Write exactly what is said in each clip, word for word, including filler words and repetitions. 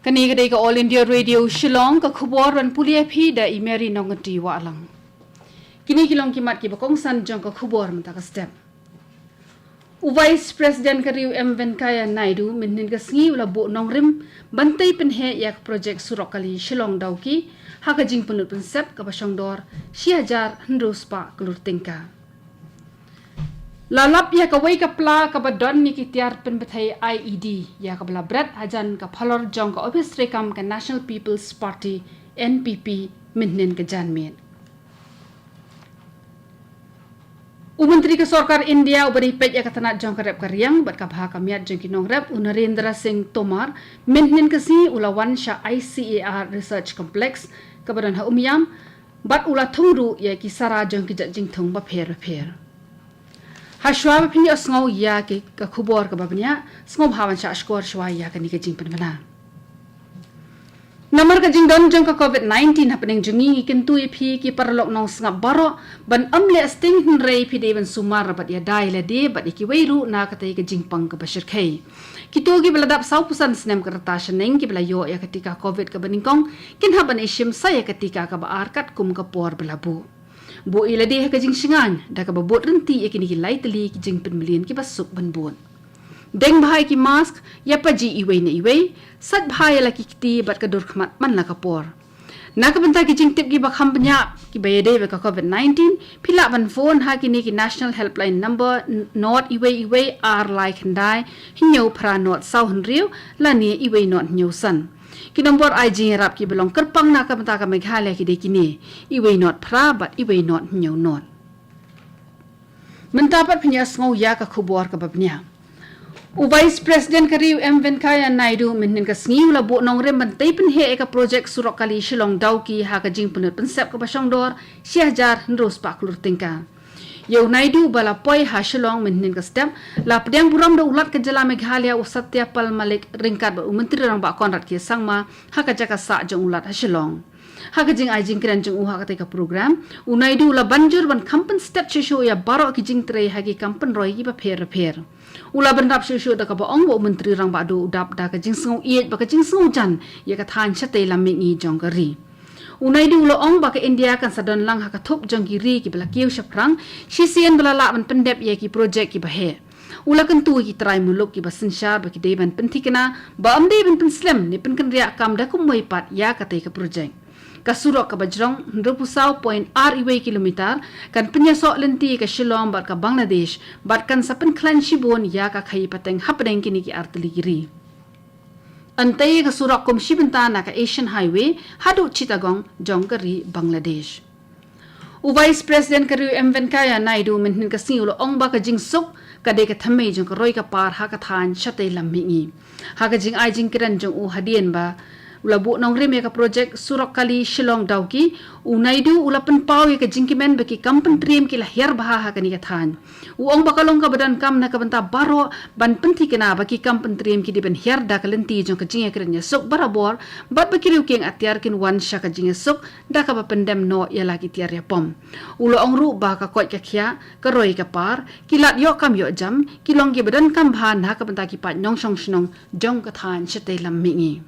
Kane ka dei ka All India Radio Shillong, ka khubor ban pule ïa phi da i Mary Nongkynrih Wahlang. Kine ki long ki mat kiba kongsan jong ka khubor mynta ka step. U Vice President ka ri u M Venkaiah Naidu mynhynnin ka sngi u la buh nongrim ban tei pynheh ïa ka projek surok kali Shillong Dawki ha ka jingpynlut pynsep kaba shongdor shi hajar hynriew spah klur tyngka. La lap ïa kawei ka pla kaba don ïa ki tiar pynbthei I E D ïa kaba la bret hajan ka phalor jong ka ophis treikam ka National People's Party, N P P, mynhynnin ka janmiet. U Myntri ka Sorkar India uba dei peit ïa ka tnat jong ka rep ka riang bad ka bha ka miat jong ki nongrep, u Narendra Singh Tomar, mynhynnin ka sngi u la wan sha I C A R Research Complex kaba don ha Umiam bad u la thung ruh ïa ki sara jong ki jait jingthung bapher bapher. Hashwa ba phin ïohsngew ïa ki ka khubor kaba bniah, sngewbha ban shah shkor shwa ïa kane ka jingpynbna. Namar ka jingdon jong ka COVID nineteen hapdeng jong ngi, ngi kyntu ïa phi ki paralok nongsngap baroh ban ym leh sting, hynrei phi dei ban sumar bad ïada ïa lade bad ïa kiwei ruh na katei ka jingpang kaba shyrkhei. Kito kiba la dap sawphew san snem ka rta shaneng kiba la ïoh ïa ka tika COVID kaba nyngkong kin hap ban ïashim sa ïa ka tika kaba ar katkum ka por ba la buh. Buh ïa lade ha ka jingshngaiñ da kaba bud rynti ïa kine ki lai tylli ki jingpynmlien kiba suk ban bud. Deng bha ïa ki mask, ïa paji iwei na iwei, sait bha ïa la ki kti bad ka dur khmat man la ka por. Na ka bynta ki jingtip kiba kham bniah kiba ïadei bad ka COVID nineteen, phi lah ban phone ha kine ki National Helpline Number, n-, not iwei iwei ar lai khyndai hynñiew phra not saw hynriew lane iwei not hynñiew san. Ki nombor ai jingïarap kiba long kyrpang na ka bynta ka Meghalaya ki dei kine: iwei not phra bad iwei not hynñiew not. Mynta pat phin ïohsngew ïa ka khubor kaba bniah. U Vice President ka ri u M Venkaiah Naidu mynhynnin ka sngi u la buh nongrim ban tei pynheh ïa ka projek surok kali Shillong Dawki ha ka jingpynlut pynsep kaba shongdor shi hajar hynriew spah klur tyngka. Ïa u Naidu ba la poi ha Shillong mynhynnin ka step, la pdiang burom da u Lat ka jylla Meghalaya u Satya Pal Malik ryngkat bad u Myntri Rangbah Conrad K Sangma ha ka jaka sah jong u Lat ha Shillong. Ha ka jingai jingkren jong u ha katei ka program, u Naidu u la ban jur ban kham pynstet shuh shuh ïa baroh ki jingtrei ha ki kam pynroi kiba pher bapher. U la bynrap shuh shuh da kaba ong ba u Myntri Rangbah Duh u dap da ka jingsngew ïeit bad ka jingsngew jan ïa ka thaiñ shatei lam mihngi jong ka ri. U Naidu u la ong ba ka India kan sa don lang ha ka thup jong ki ri kiba la kiew shaphrang shisien ba la lah ban pyndep ïa ki projek kiba heh. U la kyntu ïa ki trai muluk kiba synshar ba ki dei ban pynthikna ba ym dei ban pynslem ne pynkynriah kam da kumwei pat ïa katei ka projek. Ka surok kaba jrong hynriewphew saw point ar iwei kilometer kan pynïasoh lynti ïa ka Shillong bad ka Bangladesh bad kan sa pynkhlaiñ shibun ïa ka khaïi pateng hapdeng kine ki artylli ki ri. Hangtei ka surok kum shi bynta na ka Asian Highway haduh Chittagong jong ka ri Bangladesh. U Vice President ka ri u M Venkaiah Naidu mynhynnin ka sngi u la ong ba ka jingsuk ka dei ka thymmei jong ka roi ka par ha ka thaiñ shatei lam mihngi. Ha ka jingai jingkren jong u hadien ba u la buh nongrim ïa ka projek surok kali Shillong Dawki, u Naidu u la pynpaw ïa ka jingkmen ba ki kam pyntriem ki la hiar bha ha kane ka thaiñ. U ong ba ka long kaba donkam na ka bynta baroh ban pynthikna ba ki kam pyntriem ki dei ban hiar da ka lynti jong ka jingïakren ïasuk barabor bad ba ki riew kieng atiar kin wan sha ka jingïasuk da kaba pyndem noh ïa la ki tiar ïapom. U la ong ruh ba ka koit ka khiah, ka roi ka par, ki lad ïoh kam ïoh jam ki long kiba donkam bha na ka bynta ki paid nongshong shnong jong ka thaiñ shatei lam mihngi.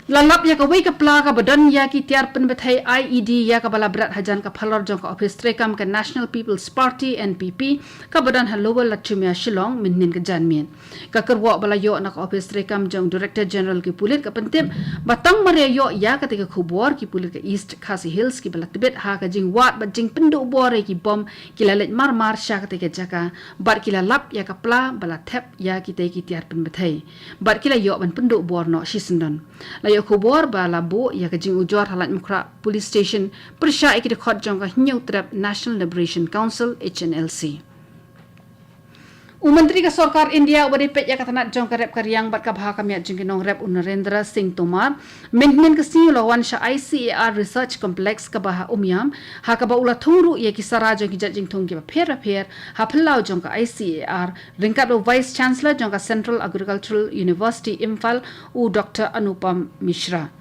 La lap ïa kawei ka pla kaba don ïa ki tiar pynbthei I E D ïa kaba la bret hajan ka phalor jong ka ophis treikam ka National People's Party, N P P, kaba don ha Lower Lachumia Shillong mynhynnin ka janmiet. Ka kyrwoh ba la ïoh na ka ophis treikam jong Director General ki pulit ka pyntip ba tang mar ïa ïoh ïa katei ka khubor, ki pulit ka East Khasi Hills kiba la tbit ha ka jingwad bad jingpynduh bor ïa ki bom ki la leit mar mar sha katei ka jaka bad ki la lap ïa ka pla ba la thep ïa kitei ki tiar pynbthei bad ki la ïoh ban pynduh bor noh shisyndon. La ïoh khubor ba la buh ïa ka jingujor ha Laitumkhrah Police Station pyrshah ïa ki dkhot jong ka Hynñiewtrep National Liberation Council, H N L C. U Myntri ka Sorkar India uba dei peit ïa ka tnat jong ka rep ka riang bad ka bha ka miat jong ki nongrep, u Narendra Singh Tomar, mynhynnin ka sngi u la wan sha I C A R Research Complex kaba ha Umiam, ha kaba u la thung ruh ïa ki sara jong ki jait jingthung kiba pher bapher ha phyllaw jong ka I C A R ryngkat bad u Vice Chancellor jong ka Central Agricultural University Imphal, u Doctor Anupam Mishra.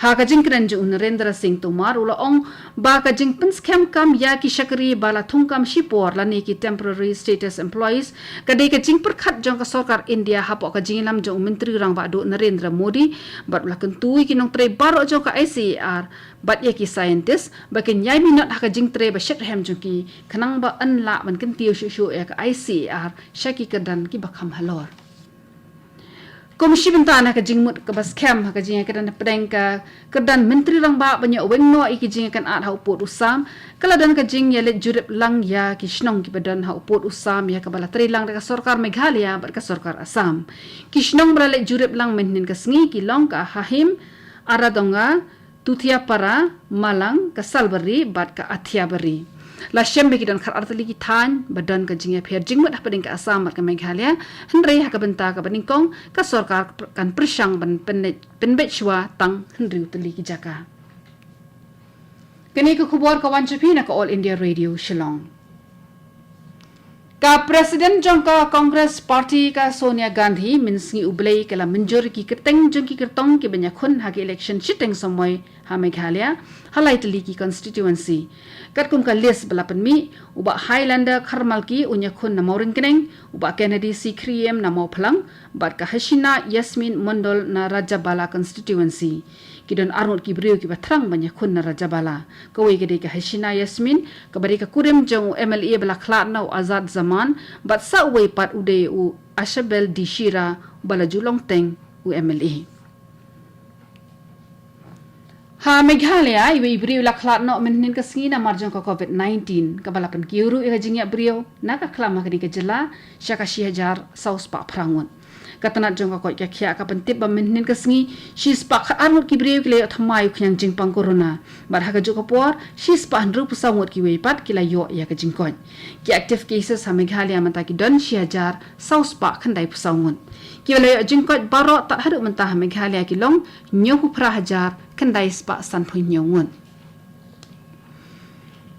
Ha ka jingkren jong u Narendra Singh Tomar u la ong ba ka jingpynskhem kam ïa ki shakri ba la thungkam shipor lane ki temporary status employees ka dei ka jingpyrkhat jong ka sorkar India hapoh ka jingïalam jong u Myntri Rangbah Duh Narendra Modi, bad u la kyntu ïa ki nongtrei baroh jong ka I C A R bad ïa ki scientist ba kin ïai minot ha ka jingtrei ba shitrhem jong ki khnang ba yn lah ban kyntiew shuh shuh ïa ka I C A R sha ki kyrdan kiba kham halor. Kum shi bynta na ka jingmut kaba skhem ha ka jingïakren hapdeng ka kyrdan Myntri Rangbah ban ïoh weng noh ïa ki jingïakynad ha u pud u sam, ka la don ka jingïaleit jurip lang ïa ki shnong kiba don ha u pud u sam ïa kaba la trei lang da ka sorkar Meghalaya bad ka sorkar Assam. Ki shnong ba la leit jurip lang mynhynnin ka sngi ki long ka Hahim, Aradonga, Tutiapara, Malang, ka Salbari bad ka Athiabari. La shem ba ki don khatar tylli ki thaiñ ba don ka jingïapher jingmut hapdeng ka Assam bad ka Meghalaya, hynrei ha ka bynta kaba nyngkong ka sorkar kan pyrshang ban pynbeit, pynbeit shuwa tang hynriew tylli ki jaka. Kane ka khubor ka wan sha phi na ka All India Radio Shillong. Ka President jong ka Congress Party ka Sonia Gandhi mynsngi U Blei ka la mynjur ki kyrteng jong ki kyrtong kiban ïakhun ha ki election shiteng samoi ha Meghalaya ha lai tylli ki constituency. Katkum ka list ba la pynmih, u Bah Highlander Kharmalki un ïakhun na Mawryngkneng, u Bah Kennedy C Khyriem na Mawphlang bad ka Hasina Yasmin Mondol na Rajabala constituency. Ki don arngut ki briew kiba thrang ban ïakhun na Rajabala. Kawei ka dei ka Hasina Yasmin, kaba dei ka kurim jong u M L A ba la khlad noh u Azad Zaman, bad sa uwei pat u dei u Ashabel D Shira ba la ju long teng u M L A. Ha Meghalaya, iwei i briew la khlad noh mynhynnin ka sngi namar jong ka covid nineteen, kaba la pynkiew ruh ïa ka jingïap briew na ka khlam ha kane ka jylla sha ka shi hajar saw spah phra ngut. Ka tnat jong ka koit ka khiah ka pyntip ba mynhynnin ka sngi shi spah khatar ngut ki briew ki la ïoh thymmai u khñiang jingpang corona. Bad ha kajuh ka por shi spah hynriewphew saw ngut kiwei pat ki la ïoh ïa ka jingkoit. Ki active cases ha Meghalaya mynta ki don shi hajar saw spah khyndaiphew saw ngut. Kiba la ïoh jingkoit baroh tad haduh mynta ha Meghalaya ki long hynñiewphew phra hajar khyndai spah sanphew hynñiew ngut.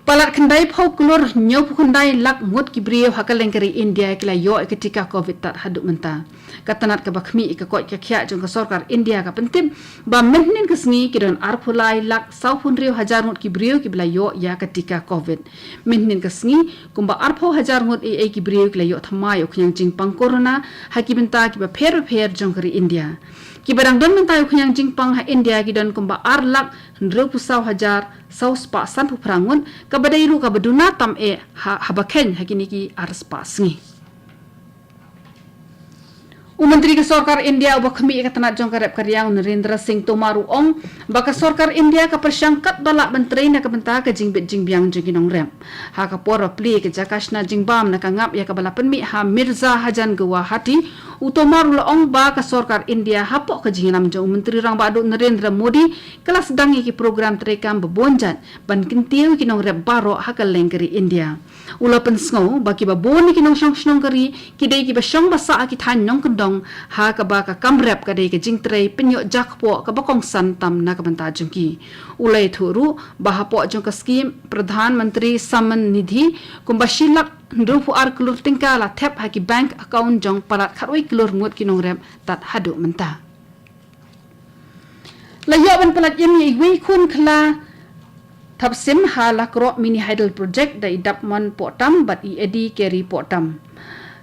Palat khyndaiphew klur hynñiewphew khyndai lak ngut ki briew ha kylleng ka ri India ki la ïoh ïa ka tika covid tad haduh mynta. Ka tnat kaba khmih ïa ka koit ka khiah jong ka sorkar India ka pyntip ba mynhynnin ka sngi ki don arphew lai lak sawphew hynriew hajar ngut ki briew kiba la ïoh ïa ka tika covid. Mynhynnin ka sngi kumba arphew hajar ngut eiei ki briew ki la ïoh thymmai u khñiang jingpang corona ha ki bynta kiba pher bapher jong ka ri India. Kiba dang don mynta u khñiang jingpang ha India ki don kumba ar lak hynriewphew saw hajar saw spah sanphew phra ngut, kaba dei ruh kaba duna tam eh ha, haba kheiñ ha kine ki ar spah sngi. U Myntri ka Sorkar India uba khmih ïa ka tnat jong ka rep ka riang u Narendra Singh Tomar u ong ba ka Sorkar India ka pyrshang katba lah ban trei na ka bynta ka jingbit jingbiang jong ki nongrep. Ha ka por ba plie ka jaka shna jingbam na ka ngap ïa kaba la pynmih ha Mirzahajan Guwahati, u Tomar u la ong ba ka Sorkar India hapoh ka jingïalam jong u Myntri Rangbah Duh Narendra Modi ka la sdang ïa ki program treikam ba bun jait ban kyntiew ïa ki nongrep baroh ha kylleng ka ri India. U la pynsngew ba kiba bun na ki nongshong shnong ka ri ki dei kiba shong ba sah ha ki thaiñ nongkyndong ha kaba ka kam rep ka dei ka jingtrei pynïoh jakpoh kaba kongsan tam na ka bynta jong ki. U la ïathuh ruh ba hapoh jong ka skim Pradhan Mantri Samman Nidhi kumba shi lak hynriewphew ar klur tyngka la thep ha ki bank account jong palat khatwei klur ngut ki nongrep tad haduh mynta. La ïoh ban pyllait im ïa iwei i khun khla thapsim ha Lakroh Mini Hydel Project da i Dapmon Pohtam bad i Edi Keri Pohtam.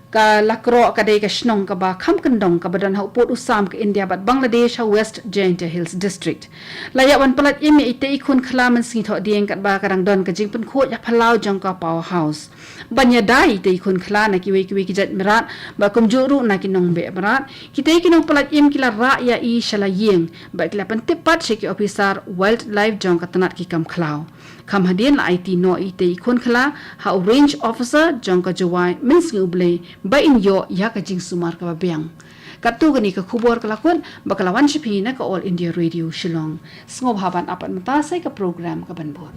Ka Lakroh ka dei ka shnong kaba kham kyndong kaba don ha u pud u sam ka India bad Bangladesh ha West Jaintia Hills District. La ïoh ban pyllait im ïa itei i khun khla mynsngi Thohdieng katba ka dang don ka jingpynkhuid ha phyllaw jong ka powerhouse. Ban ïada ïa itei i khun khla na kiwei kiwei ki jait mrad bad kumjuh ruh na ki nongbeh mrad, kitei ki nongpyllait im ki la rah ïa i sha la ïing bad ki la pyntip pat sha ki ophisar wildlife jong ka tnat ki kam khlaw. Kham hadien la aiti noh ïa itei i khun khla ha u range officer jong ka Jowai mynsngi U Blei ba in ïoh ïa ka jingsumar kaba biang. Katto kane ka khubor ka la kut ba ka la wan sha phi na ka All India Radio Shillong. Sngewbha ban ap pat mynta sa ïa ka program kaban bud.